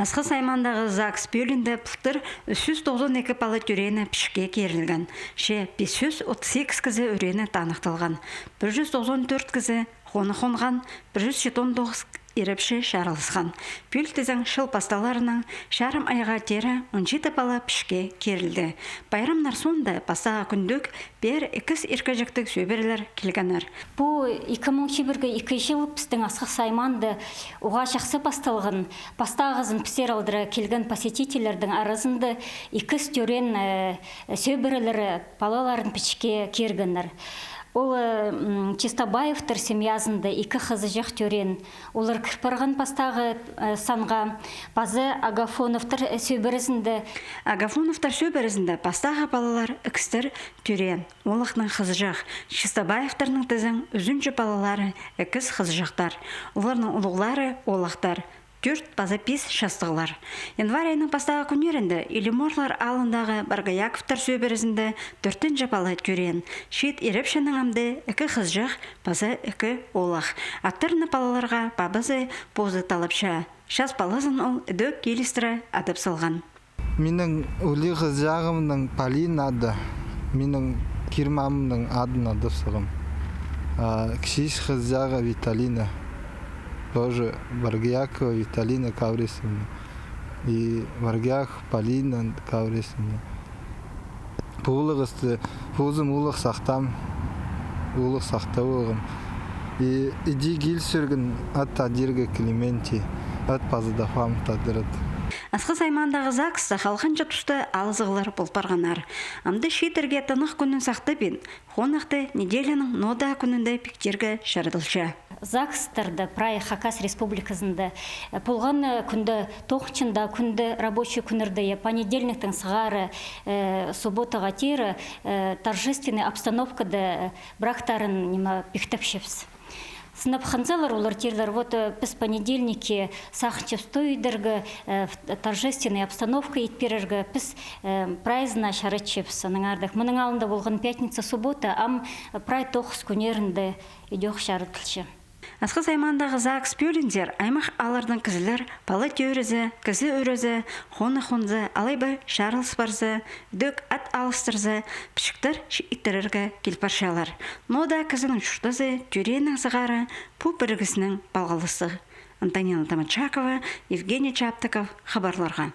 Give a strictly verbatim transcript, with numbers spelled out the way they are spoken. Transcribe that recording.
Асхыс аймаандағы ЗАГС пӧлиинде пылтыр ӱс чӱс тоғызон ікі пала тӧреені пічікке кирілген. Че пис чӱс отыс сигіс кізі ӱреені таныхталған. Пір чӱс тоғызон тӧрт кізі хонығ хонған, пір чӱс читон тоғыс ирепчі чарылысхан. Пӧл тізең чыл пасталарынаң чарым айға теере он читі пала пічікке кирілді. Пайрамнар соонда пастағы кӱнде пеер ікіс иркеҷектіг сӧбірелер килгеннер. Пу ікі муң чибіргі ікі чыл пістің Асхыс аймаанда уғаа чахсы пасталған. Пастағызын пістер алдыра килген посетительлердің аразында ікіс тӧреен, э, сӧбірелер палаларын пічікке киргеннер. Ол, э, м, Чистобаевтар семьязында ікі хызыҷах тӧреен. Олар кір парған пастағы, э, санға. Паза Агафоновтар, э, сӧбірезінде. Агафоновтар сӧбірезінде пастағы палалар ікістер тӧреен, оолахнаң хызыҷах. Чистобаевтарның тізең ӱзінҷі палалары ікіс хызыҷахтар. Оларның улуғлары оолахтар, тӧрт паза пис частығлар. Январь айның пастағы кӱннерінде Илиморлар аалындағы Боргояковтар сӧбірезінде тӧртінҷі пала тӧреен. Чиит ирепчінің амды ікі хызыҷах паза ікі оолах. Аттарны палаларға пабазы позы талапча. Час палазын ол ідӧк килістіре адап салған. Минің улуғ хызыҷағымның Полина ады, минің кирмамның адын адап салғам. А кічіҷек хызыҷағы Виталина, тоже Боргоякова Виталина Каврисовна и Боргоякова Полина Каврисовна. Пу улуғысты позым улуғ сахтаам, улуғ сахтап алғам. И іди килісче ат адирға Клементий, ат паза даа Фома тадырат. Асхыс аймаандағы ЗАГСта халғанҷы туста алызығлар пол парғаннар. Амды чииттерге тынағ кӱнін сахтабин, хонахты неделяның ноо даа кӱнінде пиктерге чарадылча. ЗАГСтарда прай Хакас Республиказында, э, полған, э, кӱнде тоғынчында, кӱнде рабочий кӱннерде, я, понедельниктең сығара, э, субботаға теере, э, торжественный обстановкада, э, брактарын, ниме, пиктепчебіс. Сынап хынзалар, олар тирлер, вот, э, піс понедельникке сағынчабыс той идерге, э, в-, торжественный обстановка ит пирерге, піс, э, прайзына чаратчабыс, анаң артых. Мының алнында полған пятница, суббота, ам, э, прай тоғыс кӱннерінде идӧк чарадылча. Асхыс аймаандағы ЗАГС пӧлиинзер аймах ааллардаң кізілер пала тӧрезе, кізі ӱрезе, хонығ хонза, алай ба чарылыс парза, ідӧк ат алыстырза, пічіктер чи-, иттерерге кил парчалар. Ноо даа кізінің чуртазы тӧрееннең сығара пу пірігіснең палғалыстығ. Антонина Томачакова, Евгений Чаптыков, хабарларға.